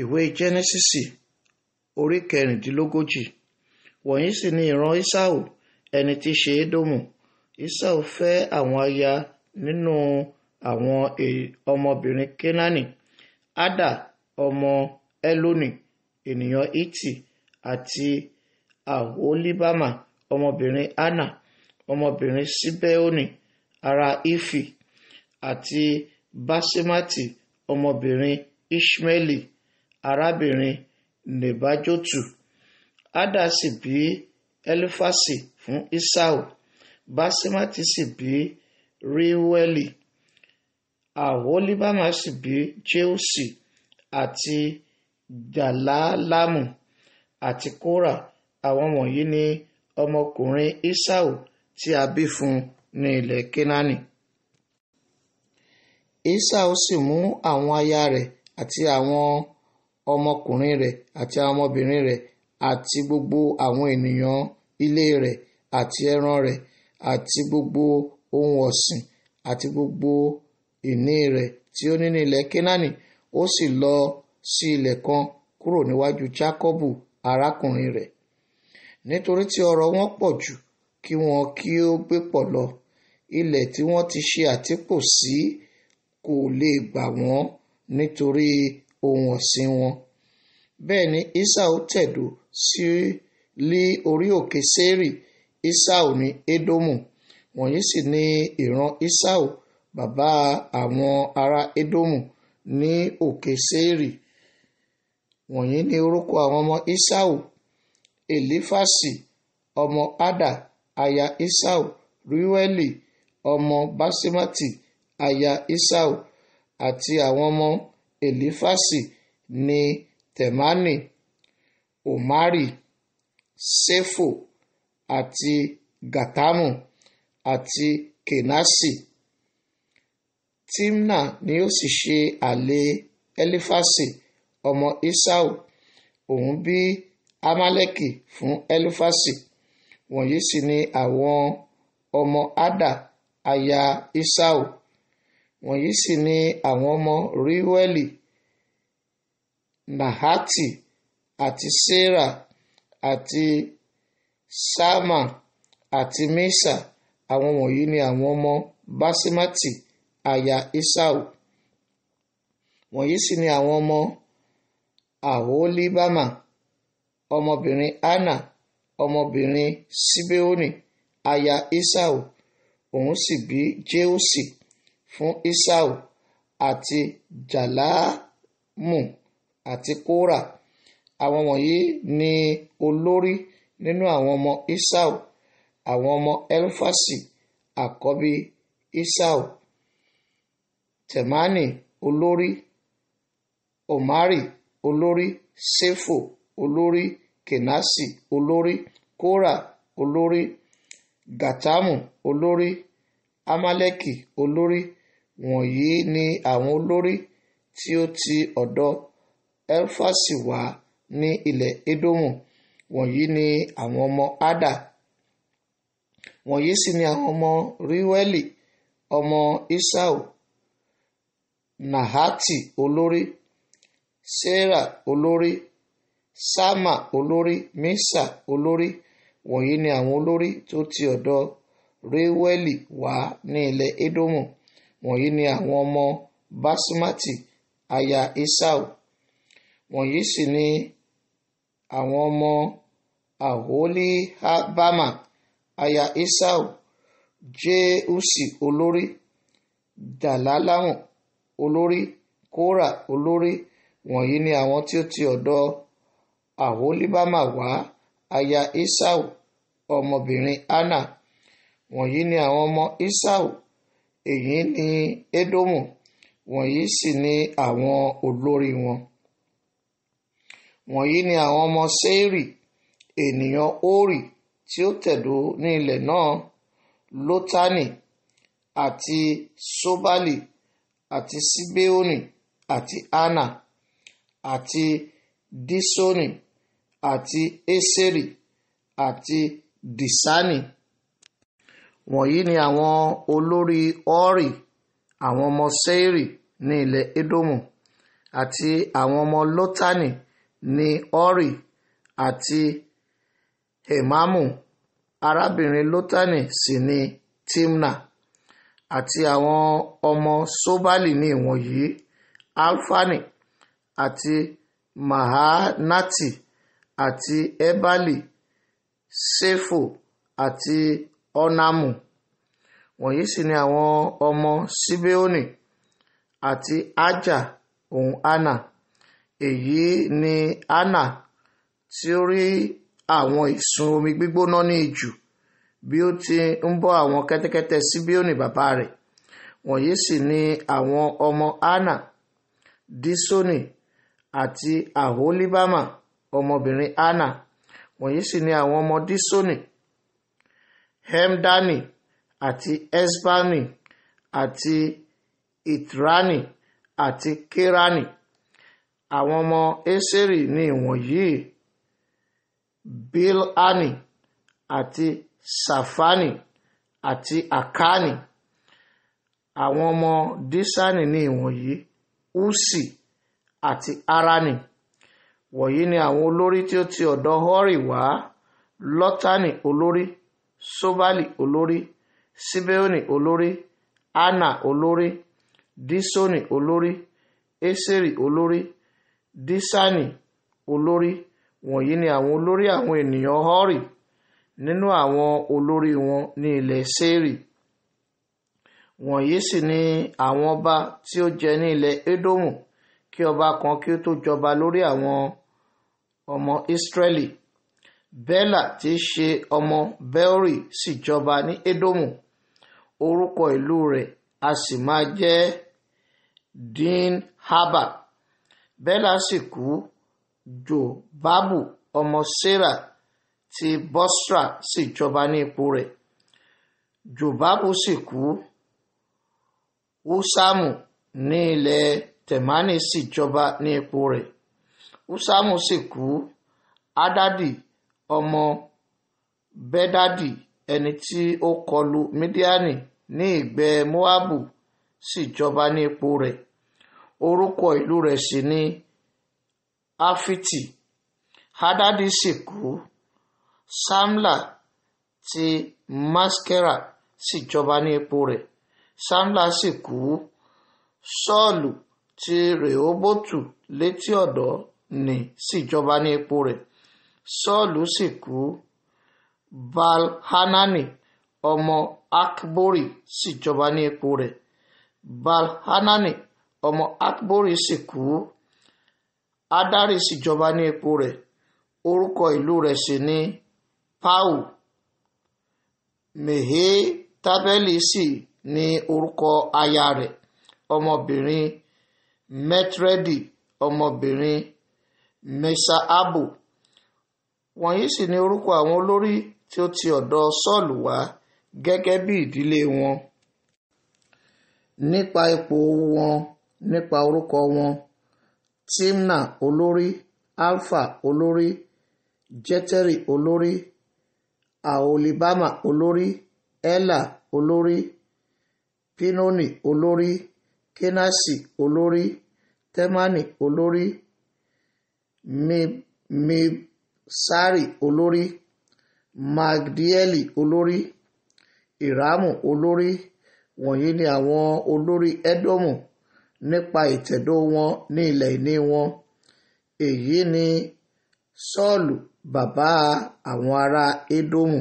Ìwé Jẹ́nẹ́sísì orí 36. Wọ̀nyí sì ni ìran Ísáù, ẹni tí í ṣe Édómù. Ísáù fẹ́ àwọn aya nínú àwọn ọmọbìnrin Kénáánì, Ádà ọmọ Elónì, ènìyàn Hítì, àti Aholibama ọmọbìnrin Ana, ọmọbìnrin Sibeoni ará Hifi, àti Baṣemati ọmọbìnrin Iṣmaeli, arábìnrin Nebajotu. Ádà sì bí Elifasi fún Esau, Baṣemati sì bí Reueli. Aholibama sì bí Jeuṣi àti Jàlálàmù àti Kórà. Àwọn wọ̀nyí ni ọmọkùnrin Esau tí a bí fún un ní ilẹ̀ Kénáánì. Esau sì mú àwọn aya rẹ̀ àti àwọn ọmọkùnrin rẹ̀ àti àwọn ọmọbìnrin rẹ̀ àti gbogbo àwọn ènìyàn ilé rẹ̀ àti ẹran rẹ̀ àti gbogbo ohun ọ̀sìn àti gbogbo ìní rẹ̀ tí ó ní ní ilẹ̀ Kénáánì, ó sì lọ sí ilẹ̀ kan kúrò níwájú Jákọ́bù arákùnrin rẹ̀. Nítorí tí ọrọ̀ wọn pọ̀ jù kí wọn kí ó gbé pọ̀ lọ, ilẹ̀ tí wọ́n ti ṣe àtìpó sí kò lè gbà wọ́n nítorí ohun ọ̀sìn wọn. Bẹ́ẹ̀ ni Esau tẹ̀dó sí lí orí òkè Seiri. Esau ní Édómù. Wọ̀nyí sì ni ìran Esau, bàbá àwọn ará Édómù ní òkè Seiri. Wọ̀nyí ni orúkọ àwọn ọmọ Esau: Elifasi ọmọ Ada, aya Esau, Reueli ọmọ Baṣemati, aya Esau, àti àwọn ọmọ Elifasi ní Temani, Omari, Ṣefo àti Gatamu àti Kenasi. Timna ni ó sì ṣe àlè Elifasi ọmọ Esau. Òun bí Amaleki fún Elifasi. Wọ̀nyí sì ni àwọn ọmọ Ada, aya Esau. Wọ̀nyí sì ni àwọn ọmọ Reueli: Nahati àti Sera àti Ṣamma àti Misa. Àwọn wọ̀nyí ni àwọn ọmọ Baṣemati, aya Esau. Wọ̀nyí sì ni àwọn ọmọ Aholibama, ọmọbìnrin Ana, ọmọbìnrin Sibeoni, aya Esau. Òun sì bí Jeuṣi fún Esau àti Jàlámù àti Kórà. Àwọn wọ̀nyí ni olórí nínú àwọn ọmọ Esau, àwọn ọmọ Elifasi àkọ́bí Esau: Temani olórí, Omari olórí, Ṣefo olórí, Kenasi olórí, Kórà olórí, Gatamu olórí, Amaleki olórí. Wọ̀nyí ni àwọn olórí tí ó ti ọ̀dọ̀ Elifasi wá ní ilẹ̀ Édómù. Wọ̀nyí ni àwọn ọmọ Ada. Wọ̀nyí sì ni àwọn ọmọ Reueli ọmọ Esau: Nahati olórí, Sera olórí, Ṣamma olórí, Misa olórí. Wọ̀nyí ni àwọn olórí tó ti ọ̀dọ̀ Reueli wá ní ilẹ̀ Édómù. Wọ̀nyí ni àwọn ọmọ Baṣemati, aya Esau. Wọ̀nyí sì ni àwọn ọmọ Aholibama, aya Esau: Jeuṣi olórí, Jàlálàmù olórí, Kórà olórí. Wọ̀nyí ni àwọn tí ó ti ọ̀dọ̀ Aholibama wá, aya Esau, ọmọbìnrin Ana. Wọ̀nyí ni àwọn ọmọ Esau, èyí ni Édómù. Wọ̀nyí sì ni àwọn olórí wọn. Wọ̀nyí ni àwọn ọmọ Seiri, ènìyàn Hórì tí ó tẹ̀dó ní ilẹ̀ náà: Lótánì àti Ṣobali àti Sibeoni àti Ana àti Diṣoni àti Eseri àti Diṣani. Wọ̀nyí ni àwọn olórí Hórì, àwọn ọmọ Seiri ní ilẹ̀ Édómù. Àti àwọn ọmọ Lótánì ní Hórì àti Hemamu. Arábìnrin Lótánì sì ní Timna. Àti àwọn ọmọ Ṣobali ní ìwọ̀nyí: Alfani àti Mahanati àti Ebali, Ṣefo àti Onamu. Wọ̀nyí sì ni àwọn ọmọ Sibeoni àti Aja òun Ana. Èyí ni Ana tí ó rí àwọn ìsun omi gbígbóná ní ijù bí ó ti ń bọ́ àwọn kẹ́tẹ́kẹ́tẹ́ Sibeoni bàbá rẹ̀. Wọ̀nyí sì ni àwọn ọmọ Ana: Diṣoni àti Aholibama ọmọbìnrin Ana. Wọ̀nyí sì ni àwọn ọmọ Diṣoni: Hemdani àti Esbani àti Itrani àti Kerani. Àwọn ọmọ Eseri ni ìwọ̀nyí: Bilhani àti Ṣafani àti Akani. Àwọn ọmọ Diṣani ni ìwọ̀nyí: Uṣi àti Arani. Wọ̀nyí ni àwọn olórí tí ó ti ọ̀dọ̀ Hórì wá: Lọ́tánì olórí, Ṣobali olórí, Sibeoni olórí, Ana olórí, Diṣoni olórí, Eseri olórí, Diṣani olórí. Wọ̀nyí ni àwọn olórí àwọn ènìyàn Hórì nínú àwọn olórí wọn ní ilẹ̀ Seiri. Wọ̀nyí sì ni àwọn ọba tí ó jẹ ní ilẹ̀ Edomu kí ọba kan kí ó tó jọba lórí àwọn ọmọ Israẹli. Bela tí í ṣe ọmọ Beori sì jọba ní Edomu. Orúkọ ìlú rẹ̀ a sì máa jẹ́ Dinhaba. Bela sì kú, Jobabu ọmọ Sera ti Bosra sì jọba ní ipò rẹ̀. Jobabu sì kú, Huṣamu ní ilẹ̀ Temani sì jọba ní ipò rẹ̀. Huṣamu sì kú, Hadadi ọmọ Bedadi ẹni tí ó kọlu Midiani ní ìgbẹ́ Moabu sì jọba ní ipò rẹ̀. Orúkọ ìlú rẹ̀ sì ni Afiti. Hadadi sì kú, Samla ti Maskera sì jọba ní ipò rẹ̀. Samla sì kú, Sọ́ọ̀lù ti Rehobotu létí ọ̀dọ̀ nì sì jọba ní ipò rẹ̀. Sọ́ọ̀lù sì kú, Baal-Hanani ọmọ Akbori sì jọba ní ipò rẹ̀. Baal-Hanani ọmọ Akbori sì kú, Hadari sì jọba ní ipò rẹ̀. Orúkọ ìlú rẹ̀ sì ni Pau. Mehetabeli sì ní orúkọ aya rẹ̀, ọmọbìnrin Metredi, ọmọbìnrin Meṣahabu. Wọ̀nyí sì ni orúkọ àwọn olórí tí ó ti ọ̀dọ̀ Sọ́ọ̀lù wá gẹ́gẹ́ bí ìdílé wọn. Nípa ipò wọn, nípa orúkọ wọn: Timna olórí, Alfa olórí, Jeteri olórí, Aholibama olórí, Ela olórí, Pinoni olórí, Kenasi olórí, Temani olórí, Mibsari olórí, Magdieli olórí, Iramu olórí. Wọ̀nyí ni àwọn olórí Edomu nípa ìtẹ̀dó wọn ní ilẹ̀ ìní wọn. Èyí ni Sọ́ọ̀lù bàbá àwọn ará Edomu.